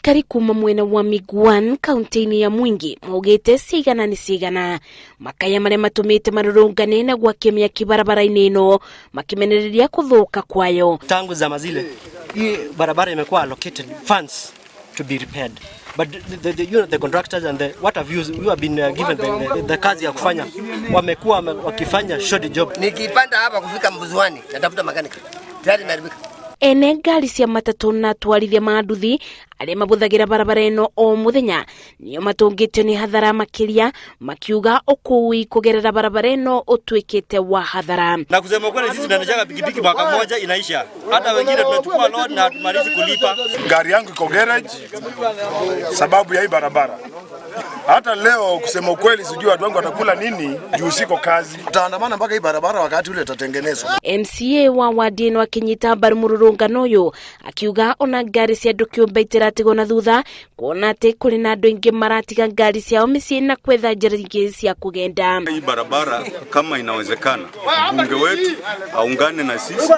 Aikari kuma mwena wa Migwan kaunti-inĩ ya Mwingi maugĩte cigana nĩ cigana makaya marĩa matũmĩte marũrũngane na gwakia mĩaki barabara-inĩ ĩno makĩmenereria kũthũka kwayo. Tangu zama zile hii barabara imekuwa allocated funds to be repaired, but the contractors and the what have you who have been given the kazi ya kufanya wamekuwa wakifanya short job. Nikipanda hapa kufika Mbuzuani natafuta makanika, tayari imeharibika. Ene ngari cia matatũ na atwarithia ma nduthi arĩa mabũthagĩra barabara ĩno o mũthenya nĩo matũngĩtio nĩ hathara makĩria, makiuga ũkui kũgerera barabara ĩno ũtuĩkĩte wa hathara. Na kusema kweli, sisi tunaendeshaga pikipiki, mwaka mmoja inaisha, hata wengine tunachukua loan na hatumalizi kulipa. Gari yangu iko garage sababu ya hii barabara. Hata leo kusema ukweli, sijui watu wangu watakula nini juu siko kazi. Tutaandamana mpaka hii barabara wakati ule itatengenezwa. MCA wa wadi ĩno akĩnyita mbaru mũrũrũngano ũyũ akiuga ona ngari cia andũ kĩũmbe itiratigwo na thutha, kuona atĩ kũrĩ na andũ aingĩ maratiga ngari ciao mĩciĩ na kwetha njĩra ingĩ cia kũgenda. Hii barabara kama inawezekana, mbunge wetu aungane na sisi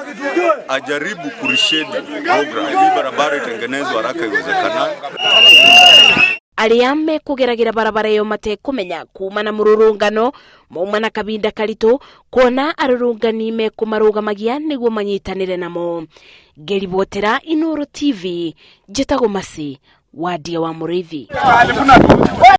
ajaribu kureschedule program hii barabara itengenezwe haraka iwezekanavyo. Arĩa mekũgeragĩra barabara ĩyo matekũmenya kuma na mũrũrũngano mauma na kabinda karitũ kuona arũrũngani mekũmarũgamagia nĩguo manyitanĩre namo. Ngĩribotera Inooro TV, njĩtagwo Masi Wadia wa Mũrĩithi.